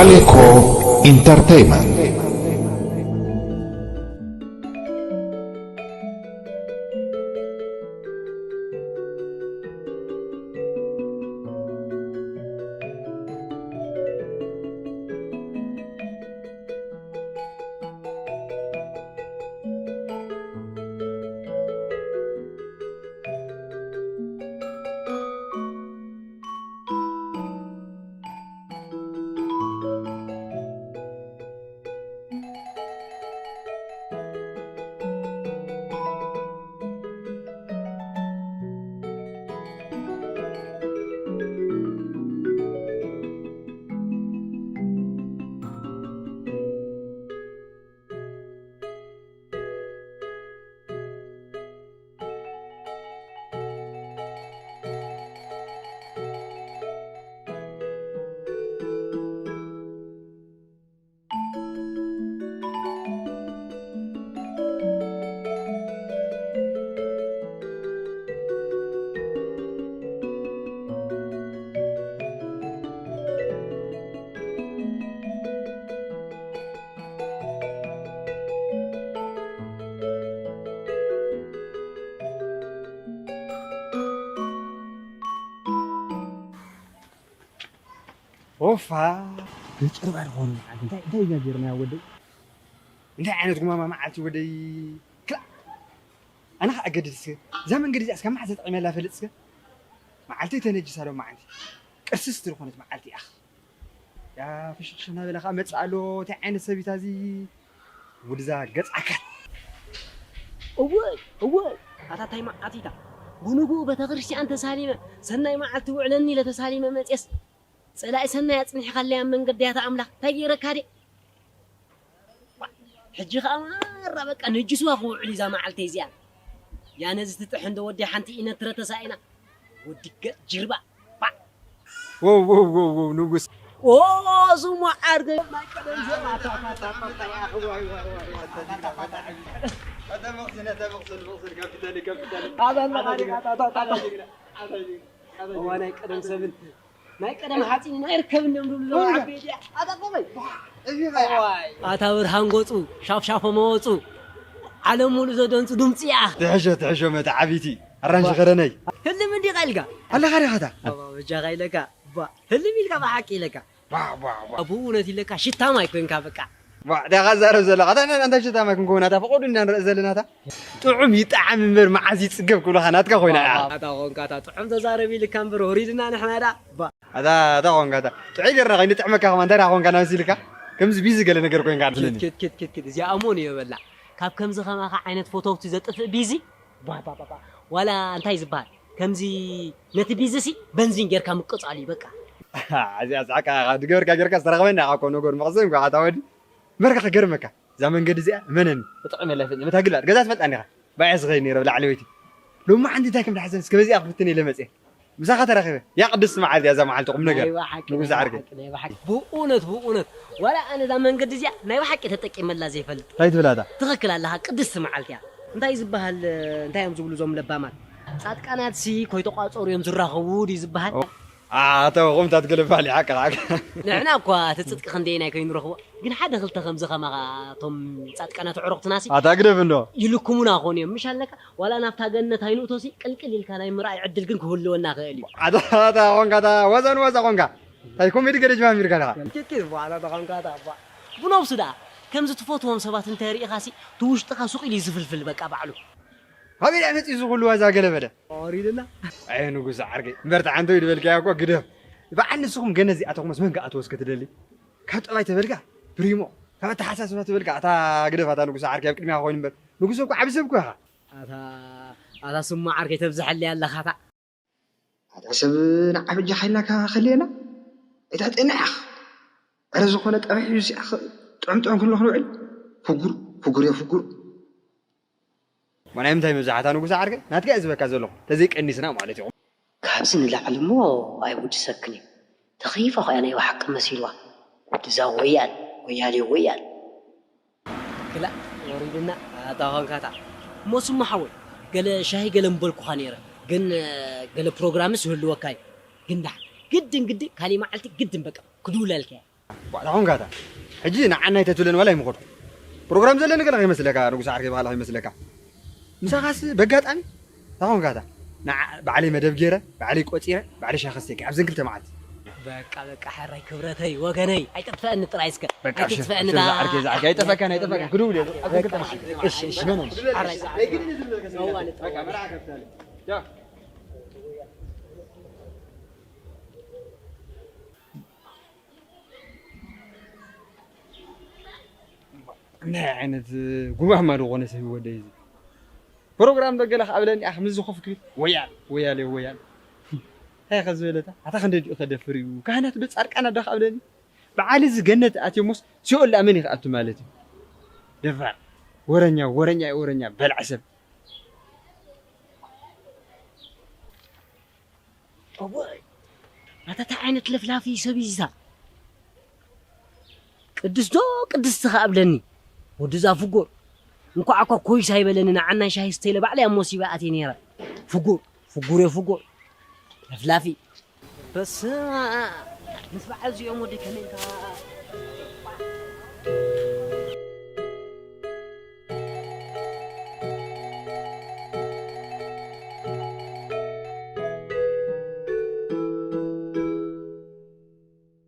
Aleko Entertainment. ኦፋ፣ ብጭርባ ዝኾነ መዓልቲ እንታይ እንታይ ኢና ጌርና ወደይ? እንታይ ዓይነት ጉማማ መዓልቲ ወደይ? ክላ ኣነ ኸኣ ገድድ እስከ እዛ መንገዲ እዚኣ እስከ መዓዝ ተጠቒመላ ፈልጥ እስከ? መዓልተይ ተነጅሳ ዶ መዓልቲ? ቅርስስቲ ዝኾነት መዓልቲ እያ። ያ ፍሽኽሽ እናበለ ኸኣ መጽእ ኣሎ። እንታይ ዓይነት ሰብ እዩ እዚ? ውድዛ ገጽ ዓካል። እወ፣ እወ፣ ኣታ ታይ መዓልቲ እታ። ብንግኡ ቤተክርስትያን ተሳሊመ፣ ሰናይ መዓልቲ ውዕለኒ ኢለ ተሳሊመ መጽየስ፣ ጸላኢ ሰናይ ኣጽኒሕካለይ ኣብ መንገዲ ኣታ ኣምላኽ፣ ታይ ገይረካ ድየ? ሕጂ ኸኣ ማራ በቃ ነጅስዋ ክውዕል እዩ እዛ መዓልተይ እዚኣ። ያ ነዚ ትጥሕ እንዶ ወዲ ሓንቲ ኢነ ትረ ተሳኢና። ወዲ ገ-፣ ጅርባ። ባ። ዎው፣ ዎው፣ ዎው፣ ዎው፣ ንጉስ። ኦ፣ ስሙ ዓርከይ ናይ ቀደም ዘመን። ኣታ መቕስን፣ ኣታ መቕስን፣ መቕስን፣ ካፒታሊ፣ ካፒታሊ። ኣታ መቕስን፣ ኣታ፣ ኣታ፣ ኣታ። ኣታ ጅግና፣ ኣታ ጅግና፣ ኣታ ጅግና። እዋ ናይ ቀደም ሰብን ናይ ቀደም ሓፂን ኣይርከብ እንዲዮም ዝብሉ እዞም ዓበይቲ። ኣታ ጠበይ። እዋይ። ኣታ ብርሃን ገፁ፣ ሻፍሻፎ መወፁ፣ ዓለም ሙሉእ ዘደንፁ ድምፂ እያ። ትሕሾ፣ ትሕሾ መታ ዓቢቲ። ኣራንሺ ከረነይ። ህልም እንዲኻ ኢልካ። ኣለኻ ዲኻ እታ? ኣባ በጃኻ ኢለካ። ባ፣ ህልም ኢልካ ብሓቂ ኢለካ። ባ፣ ባ፣ ባ። ብእውነት ኢለካ ሽታ ማይ ኮንካ በቃ። ባ፣ ዳኻ ዛረብ ዘለኻ። ኣታ እንታይ ሽታ ማይ ክንከውን? ኣታ ፈቐዱ ኢና ንርኢ ዘለና ኣታ። ጥዑም ይጠዓም እምበር መዓዝ ይጽገብ ክብሉኻ ናትካ ኮይና እያ። ኣታ ኮንካ ኣታ ጥዑም ተዛረብ ኢልካ እምበር ወሪድና ንሕና ዳ። ባ። ኣታ፣ ኣታ ኮንካ ኣታ። ጥዑይ ገርና ከይንጥዕመካ ከማን እንታይ ደኣ ኮንካ ናብዚ ኢልካ? ከምዚ ቢዚ ገለ ነገር ኮንካ ኣለኒ። ኪድ፣ ኪድ፣ ኪድ፣ ኪድ፣ ኪድ። እዚኣ እሞ ንዮ በላ። ካብ ከምዚ ከማኻ ዓይነት ፎቶውቲ ዘጥፍእ ቢዚ? ባ፣ ባ፣ ባ፣ ባ። ዋላ እንታይ ዝበሃል? ከምዚ ነቲ ቢዚ ሲ በንዚን ጌርካ ምቅጻሉ እዩ በቃ። እዚኣ ጻዕቃ ድገበርካ ጌርካ ዝተረኸበና ኢኻ እኮ ነገሩ መቕዘን እኮ ኣታ ወዲ። እምበርካ ክገርመካ። እዛ መንገዲ እዚኣ እመነኒ። ተጠቒመላ ኣይፈልጥን። እታ ግልባጥ ገዛ ትፈልጣ እንዲኻ። ብኣያ ዝኸይድ ነይረ ብላዕለወይቲ። ሎሚ ሓንቲ እንታይ ከም ዝሓዘኒ እስከ በዚኣ ክፍትን ኢለ መፅየ። ምሳኻ ተራኺበ። ያ ቅድስቲ መዓልቲ እያ እዛ መዓልቲ ቁም ነገር። ናይ ብሓቂ፣ ንጉስ ናይ ዓርከይ። ብሓቂ፣ ናይ ብሓቂ። ብእውነት፣ ብእውነት። ዋላ ኣነ እዛ መንገዲ እዚኣ ናይ ብሓቂ ተጠቂመላ ዘይፈልጥ። እንታይ ትብል ኣታ? ትኽክል ኣለኻ፣ ቅድስቲ መዓልቲ እያ። እንታይ ዝበሃል፣ እንታይ እዮም ዝብሉ እዞም ለባማት? ጻድቃናት ሲ ኮይተቋጸሩ እዮም ዝራኸቡ ድዩ ዝበሃል? ኦ፣ ኣታ ኹምታት ገለባል ሓቂ ሓቂ። ንሕና እኳ እቲ ጽድቂ ክንደየናይ ከይንረኽቦ፣ ግን ሓደ ክልተ ከምዚ ከማኻ እቶም ጻድቃናት ኣዕሩኽትናሲ ኣታ ግደፍ እንዶ። ይልክሙና ኾን እዮም። ምሽ ኣለካ፣ ዋላ ናብታ ገነት ኣይንእቶሲ፣ ቅልቅል ኢልካ ናይ ምርኣይ ዕድል ግን ክህልወና ክእል እዩ። ኣታ፣ ኣታ ኾንካ፣ ኣታ ወዛ ንወዛ ኾንካ። እንታይ ኮሜዲ ገለ ጀማሚርካ ኣለኻ? ኪኪ፣ በኋላ ተኾንካ፣ ኣታ፣ ባ-፣ ብነብሱ ደኣ፣ ከምዚ ትፈትዎም ሰባት እንተ ርኢኻሲ፣ እቲ ውሽጥኻ ሱቕ ኢሉ እዩ ዝፍልፍል፣ በቃ ባዕሉ። ካበይ ደኣ መጺኡ እዚ ኩሉ ዋዛ ገለ በለ? ኣውሪድና። ኣየ ንጉስ ዓርከይ፣ እምበር ተዓንተው ይድበልካዮ እኮ ግደፍ። በዓል ንስኹም ገነት እዚኣተኹምስ መን ክኣትዎ እስከ ትደሊ? ካብ ጠባይ ተበልካ ፕሪሞ፣ ካብ ኣተሓሳስባ ተበልካ ኣታ ግደፍ፣ ኣታ ንጉስ ዓርከይ ኣብ ቅድሚያ ኮይኑ እምበር። ንጉስ እኮ ዓቢ ሰብ እኮ ኢኻ። ኣታ፣ ኣታ ስሙ ዓርከይ ተብዝሐለይ ኣለኻ ኣታ። ኣታ ሰብ ንዓ በጃኻ ኢልናካ ከልየና። ኣይታ ጤና ኢኻ። ዕረ ዝኾነ ጠባይ ሒዙ ሲኣ ጥዑም ጥዑም ክንሎ ክንውዕል። ፍጉር፣ ፍጉር እየ ፍጉር። ዋናይ ምንታይ መብዛሕታ ንጉስ ዓርከይ? ናትካ እየ ዝበካ ዘለኹ። ተዘይቀኒስና ማለት እዩ። ካብዚ ንላዕሊ እሞ ኣይውድሰክን እዩ። ተኺፋ ኾያ ናይ ብሓቂ መሲልዋ። ወድዛ ወያል፣ ወያል እዩ ወያል። ክላእ ወሪድና ኣታ ኾንካታ። እሞ ስማ ሓወይ፣ ገለ ሻሂ ገለ ምበልኩኻ ነይረ። ግን፣ ገለ ፕሮግራምስ ይህልወካ እዩ። ግን ደሓን፣ ግድን ግድን፣ ካሊእ መዓልቲ ግድን በቃ ክድውለልካ እየ። ዋላ ኾንካታ ሕጂ ንዓናይ ተትብለን ዋላ ይምኸድኩ። ፕሮግራም ዘለኒ ገለ ከይመስለካ፣ ንጉስ ዓርከይ፣ ባዕላ ከይመስለካ። ምሳኻስ በጋጣሚ ታኾንካታ ንዓ-፣ ባዕለይ መደብ ገይረ፣ ባዕለይ ቆጺረ፣ ባዕለይ ሻሂ ከስተካ ኣብዘን ክልተ መዓልቲ። በቃ በቃ፣ ሕራይ ክብረተይ ወገነይ፣ ኣይጠፍአኒ ጥራይ እስከ። በቃ፣ እሺ፣ ኣይትጥፍአኒ እሺ፣ ዳ። እዛ ዓርከይ፣ እዛ ዓርከይ፣ ኣይጠፍአካ፣ ኣይጠፍካ፣ ክድውል እየ፣ ኣብዘን ክልተ መዓልቲ። እሺ እሺ፣ እመነኒ። ሕራይ። በቃ፣ መርዓ ከፍታለይ። ቻው። እንታይ ዓይነት ጉማማ ዝኾነ ሰብ እዩ ወደይ እዚ? ፕሮግራም በገለ ክኣብለኒ ኣኽ ምስ ዝኾፍ ክብል ወያል፣ ወያል፣ ወያል። እንታይ ከ ዝበለታ? ኣታ ክንደይ ድዩ ከደፍር እዩ? ካህናት በጻድቃን ኣዳ ክኣብለኒ? በዓል እዚ ገነት ኣትዮሞስ ሲኦል ደኣ መን እዩ ክኣቱ ማለት እዩ? ደፋር። ወረኛ፣ ወረኛ፣ ወረኛ፣ በላዕ ሰብ። እወይ፣ ኣታ እንታይ ዓይነት ለፍላፊ ሰብ እዩ እዛ? ቅድስቶ ቅድስቲ ከኣብለኒ። ወዲ እዛ ፍጉር። እንኳዕ እኳ ኮይስ ኣይበለኒ፣ ንዓናይ ሻሂ ስተይለ ባዕለይ ኣብ ሞሲባ ኣትየ ነይረ። ፍጉር፣ ፍጉር እየ፣ ፍጉር። ለፍላፊ። በስመ ኣብ። ምስ በዓል እዚኦም ወዲ ከመይ እንካ